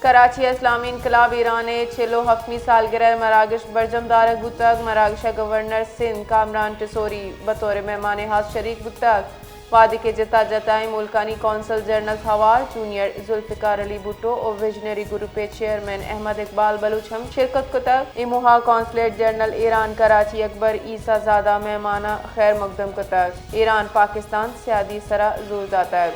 کراچی ءَ اسلامی انقلاب ایران ءِ چل ءُ ہفتمی سالگرہ ءِ مراگش برجم دارگ بوتگ۔ مراگش ءَ گورنر سندھ کامران ٹسوری بطور مہمان ہاس شریک بوتگ۔ وہدے کہ جتا جتائیں ملکانی قونصل جنرلز ہوار جونیئر ذوالفقار علی بھٹو ءُ وژنری گروپ ءِ چیئرمین احمد اقبال بلوچ ہم شرکت کتگ۔ اے موہ ءَ قونصلیٹ جنرل ایران کراچی اکبر عیسی زادہ مہمان ءَ خیر مقدم کتگ۔ ایران پاکستان سیادی ءِ سرا زور داتگ۔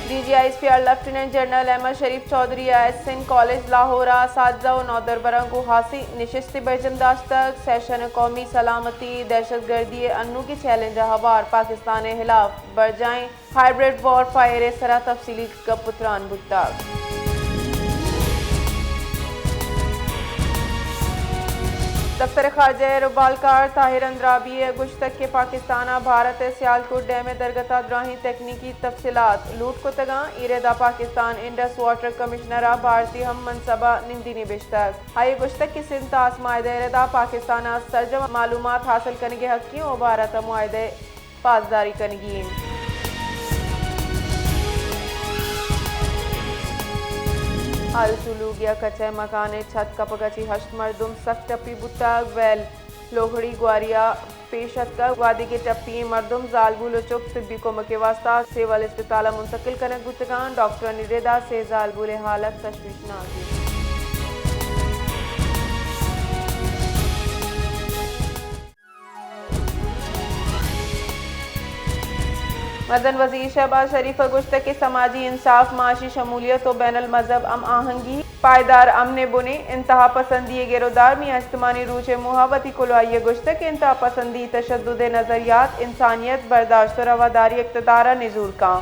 D G I S P R lieutenant general Ahmed Sharif Chaudhry ءَ ایس این کالج لاہور ءَ اساتذہ ءُ نودربراں گوں ہاسیں نشستے برجم داشتگ۔ سیشن ءَ قومی سلامتی، دہشت گردی ءِ انوگیں چیلنج ءِ ہوار، پاکستان ءِ ہلاف برجائیں ہائبرڈ وارفیئر ءِ سرا تفصیلی گپ ءُ تران بوتگ۔ دفتر خارجہ ءِ روبالکار طاہر اندرابی ءَ گوشتگ کہ پاکستان ءَ بھارت ءِ سیالکوٹ ڈیم ءِ درگت ءَ دراہیں تکنیکی تفصیلات لوٹ کتگ اَنت۔ اے رد ءَ پاکستان انڈس واٹر کمشنر ءَ بھارتی ہم منصب ءَ نمدی نبشتگ۔ آئی ءَ گوشتگ کہ سندھ تاس معاہدہ ءِ رد ءَ پاکستان ءَ سرجم معلومات حاصل کنگ ءِ حق ایں ءُ بھارت ءَ معاہدہ ءِ پاسداری کنگی اِنت۔ آلسو لوگیا کچہ ءِ مکان ءِ چھت کپگ ءَ چہ ہشت مردم سک ٹپی بوتگ۔ ویل لوہڑی گواری ءَ پیش اتکگ، وہدے کہ ٹپی ئیں مردم زالبول ءُ چک طبی کمک ءِ واستہ سول اسپتال ءَ منتقل کنگ بوتگ اَنت۔ ڈاکٹرانی رد ءَ سے زالبول ءِ حالت تشویشناک اِنت۔ مزن وزیر شہباز شریف ءَ گوشتگ کہ سماجی انصاف، معاشی شمولیت ءُ بین المذہب ہم آہنگی پائیدار امن ءِ بنیں۔ انتہا پسندی ءِ گرودار میاں استمانی روچ ءِ موہ ءَ وتی کلوہائی ءَ گوشتگ کہ انتہا پسندی، تشدد ءِ نظریات انسانیت، برداشت ءُ رواداری اقتدار ءَ نزور کاں۔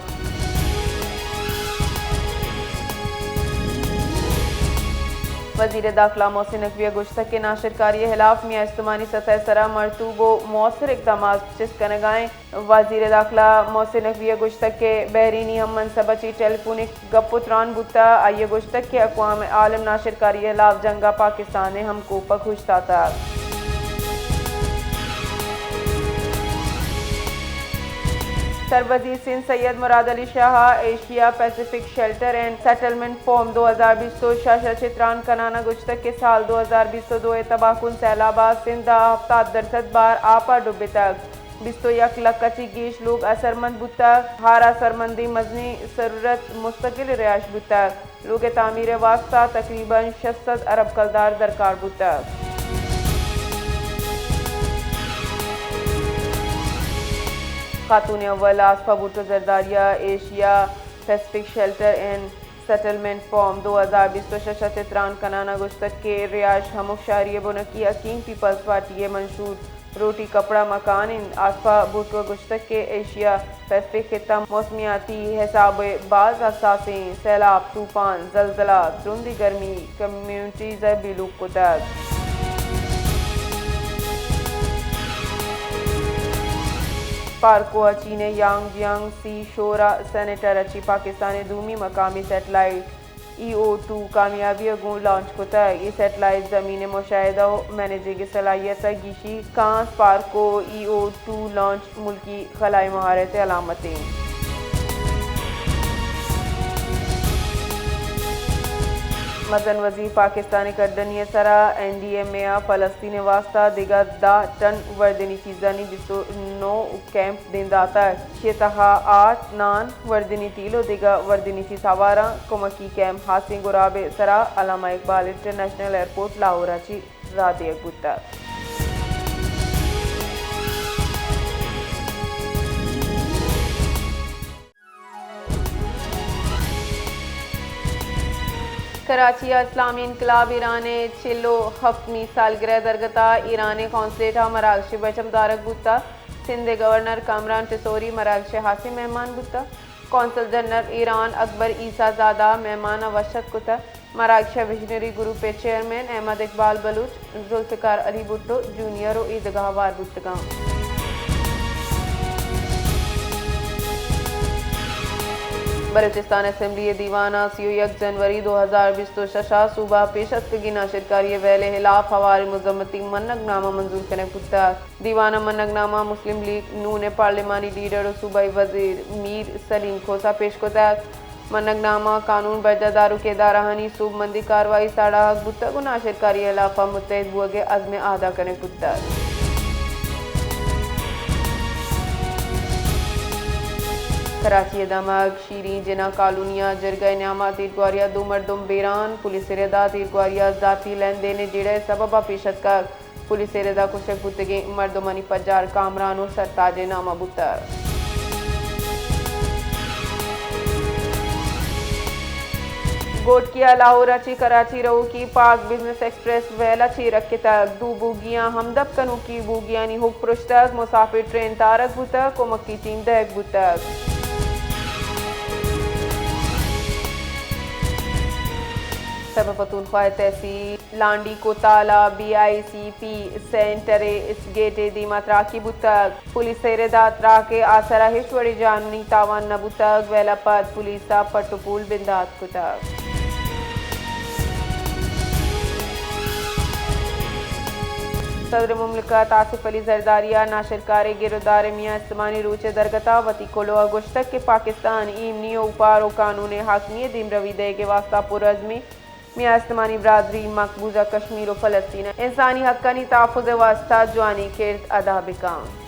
وزیر داخلہ محسن نقوی ءَ گوشتگ کہ ناشرکاری ءِ ہلاف میاں استمانی سطح ءِ سرا مرطوب ءُ مؤثر اقدامات چست کنگ ءَ اِنت۔ وزیر داخلہ محسن نقوی ءَ گوشتگ کہ بحرینی ہم منصب ءَ چہ ٹیلی فونک گپ ءُ تران بوتگ۔ آئی ءَ گوشتگ کہ اقوام عالم ناشرکاری ءِ ہلاف جنگ ءَ پاکستان ءِ ہمکوپگ اوشتاتگ۔ سروزیر سندھ سید مراد علی شاہ ءَ Asia Pacific shelter and settlement forum دو ہزار بیست ءُ شش ءَ چہ تران کنان ءَ گوشتگ کہ سال دو ہزار بیست ءُ دو ءِ تباہ کن سیلاب ءَ سندھ ءَ ہپتاد درسد بار آپ ءَ ڈبتگ۔ بیست ءُ یک لکھ ءَ چہ گیش لوگ اثرمند بوتگ۔ ہار اثرمندیں مزنیں ضرورت مستقل رہائش بوتگ۔ لوگ ءِ تعمیر ءِ واستہ تقریباً شش سد ارب کلدار درکار بوتگ۔ خاتون اول آصفہ بھٹو زرداری ءَ Asia Pacific shelter and settlement forum دو ہزار بیست ءُ شش ءَ چہ تران کنان ءَ گوشتگ کہ رہائش ہمک شہری ءِ بنکی حق ایں۔ پیپلز پارٹی ءِ منشور روٹی کپڑا مکان اِنت۔ آصفہ بھٹو ءَ گوشتگ کہ ایشیا پیسیفک خطہ موسمیاتی حساب ءَ باز حساس ایں۔ سیلاب، طوفان، زلزلہ، ترندیں گرمی کمیونٹیز ءَ بے لوگ کتگ۔ پارکو ءَ چین ءِ یانگ جیانگ سی شور ءَ سینیٹر ءَ چہ پاکستان ءِ دومی مقامی سیٹلائٹ ای او ٹو کامیابی ءَ گوں لانچ کتگ۔ اے سیٹلائٹ زمین ءِ مشاہدہ ءُ مینجنگ ءِ صلاحیت ءَ گیشی کاں۔ پارکو ای او ٹو لانچ ملکی خلائی مہارت ءِ علامت ایں۔ مزن وزیر پاکستان ءِ کڈنی ءِ سرا این ڈی ایم اے ءَ فلسطین ءِ واستہ دگہ دہ ٹن وردنی چیزانی بیست ءُ نو کیمپ دیم داتگ۔ ایشی ءِ تہا آرٹ، نان، وردنی تیل ءُ دگہ وردنی چیز ہوار اَنت۔ کمکی کیمپ ہاسیں گراب ءِ سرا علامہ اقبال انٹرنیشنل ایئرپورٹ لاہور ءَ چہ راہ دیگ بوتگ۔ کراچی ءَ اسلامی انقلاب ایران ءِ چل ءُ ہفتمی سالگرہ ءِ درگت ءَ ایران ءِ قونصلیٹ ءَ مراگشے برجم دارگ بوتگ۔ سندھ ءِ گورنر کامران ٹسوری مراگش ءِ ہاسیں مہمان بوتگ۔ قونصل جنرل ایران اکبر عیسی زادہ مہمان ءَ وش اتک کتگ۔ مراگش ءَ وژنری گروپ ءِ چیئرمین احمد اقبال بلوچ، ذوالفقار علی بھٹو جونیئر ءُ ایدگہ ہوار بوتگ اَنت۔ بلوچستان اسمبلی ءِ دیوان ءَ سی ءُ یک جنوری دو ہزار بیست ءُ شش ءَ صوبہ ءَ پیش اتکگیں ناشرکاری ءِ ویل ءِ ہلاپ ہوار ءَ مذمتی منگ نامہ منظور کنگ بوتگ۔ دیوان ءَ منگ نامہ مسلم لیگ نون ءِ پارلیمانی لیڈر ءُ صوبائی وزیر میر سلیم کھوسہ پیش کتگ۔ منگ نامہ ءَ قانون برجاہ داروکیں ادارہانی سوبمندی کاروائی ساڑاہگ بوتگ ءُ ناشرکاری ءِ ہلاپ ءَ متحد بوگ ءِ عزم ءِ اہدا کنگ بوتگ۔ کراچی ءِ دمگ شیریں جناح کالونی ءَ جرگہ ءِ نیام ءَ تیرگواری ءَ دو مردم بیران، پولیس ءِ رد ءَ تیرگواری ءَ ذاتی لین دین ءِ جیڑہ ءِ سبب ءَ پیش اتکگ۔ پولیس ءِ رد ءَ کشگ بوتگیں مردمانی پجار کامران ءُ سرتاج ءِ نام ءَ بوتگ۔ گھوٹکی ءَ لاہور ءَ چہ کراچی روکی پاک بزنس ایکسپریس ویل ءَ چیرگ کتگ۔ دو بوگیاں ہمدپ کنوکی بوگیانی ہک پرشتگ، مسافر ٹرین تارگ بوتگ، کمکی ٹیم دئیگ بوتگ۔ خیبر پختونخوا ءِ تحصیل لانڈی کوتال ءَ بی آئی سی پی سینٹر ءِ اسٹ گیٹ ءِ دیما تراکی بوتگ۔ پولیس ءِ رد ءَ تراک ءِ آسر ءَ ہچ وڑیں جانی تاوان نہ بوتگ، ویل ءَ پد پولیس ءَ پٹ ءُ پول بندات کتگ۔ صدر مملکت آصف علی زرداری ءَ ناشرکاریں گرودار ءِ میان استمانی روچ ءِ درگت ءَ وتی کلوہ ءَ گوشتگ کہ پاکستان ایمنی ءُ اوپار ءُ قانون ءِ حاکمی ءِ دیمروی دئیگ ءِ واستہ پرعزمیں۔ میان استمانی برادری مقبوضہ کشمیر ءُ فلسطین ءَ انسانی حقانی تحفظ ءِ واستہ جوانیں کرد ادا بہ کنت۔